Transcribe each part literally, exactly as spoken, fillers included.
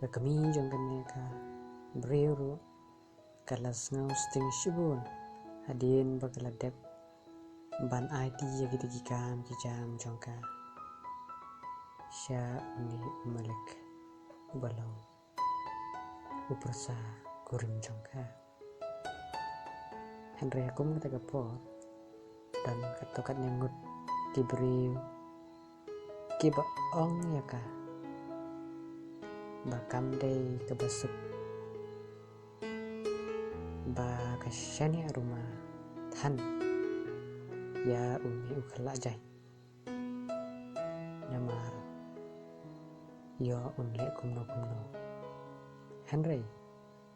Ka kmie jong kane ka briew ruh ka la sngew sting shibun hadien ba ka la dep ban aiti ïa kita ki kam ki jam jong ka sha une u malik uba long u pyrsa kurim jong ka. Hynrei ha kum kata ka por don katto katne ngut ki briew kiba ong ïa ka ba kam dei kaba suk ba ka shaniah ruh ma than ïa une u khlajait. Namar ïoh un leh kumno kumno. Hynrei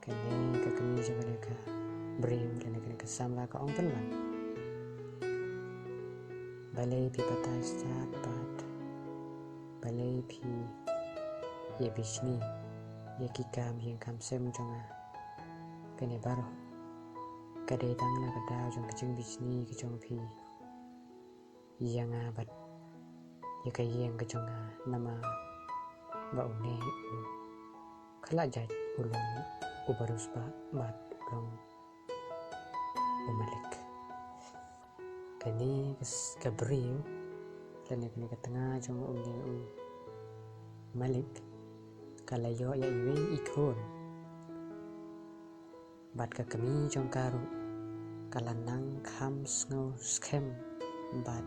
kane ka kmie jong kane ka briew lane kane ka samla ka ong pynban, balei phi batai stad bad balei phi ïa bishni ïa ki kam ïing kam sem jong nga? Kane baroh ka dei tang na ka daw jong ka jingbishni ka jong phi ïa nga bad ïa ka ïing ka jong nga, namar ba une u khlajait u long uba riewspah bad u long u malik. Kane ka s-, ka briew lane kane ka tnga jong une u malik ka la ïoh ïa iwei i khun. Bad ka kmie jong ka ruh ka la nang kham sngew skhem bad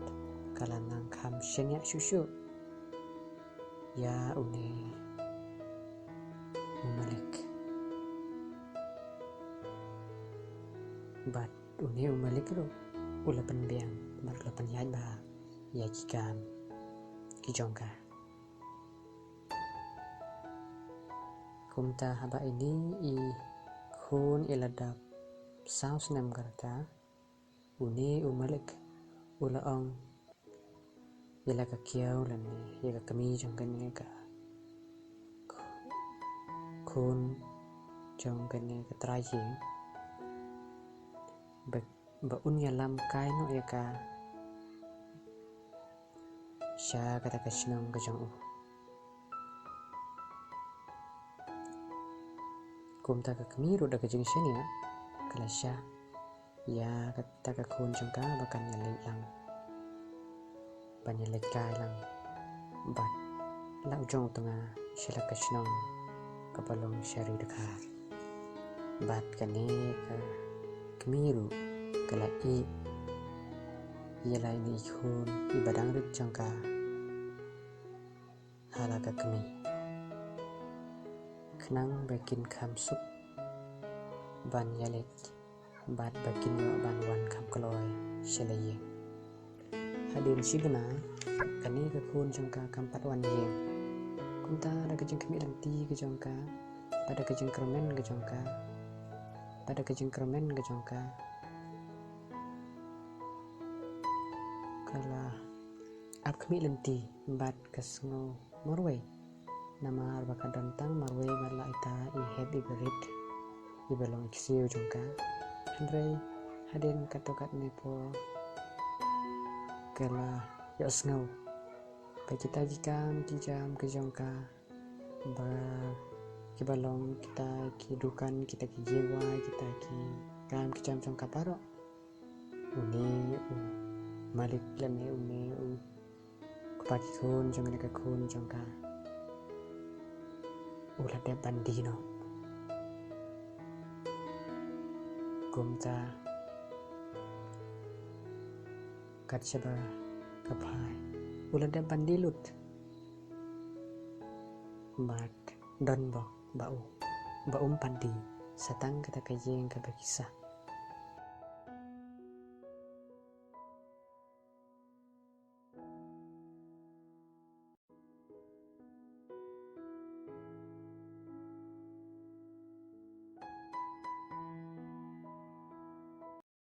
ka la nang kham shaniah shuh shuh ïa une u malik. Bad une u malik ruh u la pynbiang bad u la pynïaid bha ïa ki kam ki jong ka. Kumta haba ine i khun i la dap saw snem ka rta, une u malik u la ong ïa la ka kiaw lane ïa ka kmie jong kane ka khun jong kane ka trai ïing ba, ba un ïalam kai noh ïa ka sha kata ka shnong ka jong u. Kumta ka kmie ruh da ka jingshaniah ka la shah ïa kata ka khun jong ka ba kan ïaleit lang, ban ïaleit kai lang bad la u jong u tnga sha la ka shnong kaba long sha Ri Dkhar. Bad kane ka kmie ruh ka la ïeh ïa la ine i khun iba dang rit jong ka ha la ka kmie, khnang ba kin kham suk ban ïaleit bad ba kin ïoh ban wan kham kloi sha la ïing. Hadien shi bnai kane ka khun jong ka kam pat wan ïing. Kumta da ka jingkhmih lynti ka jong ka bad da ka jingkyrmen ka jong ka bad da ka jingkyrmen ka jong ka, ka la ap khmih lynti bad ka sngew marwei. Namar ba ka don tang marwei bad la ita i hep iba rit iba long i ksiew jong ka. Hynrei hadien katto katne por ka la ïohsngew ba kita ki kam ki jam ki jong ka ba kiba long kita ki dukan, kita ki jingrwai, kita ki kam ki jam jong ka baroh une u malik lane une u kpa ki khun jong kane ka khun jong ka u la dep ban die noh. Kumta kat shaba ka phai u la dep ban die lut. Bad don bok ba u, ba um pat die sa tang kata ka ïing kaba ki sah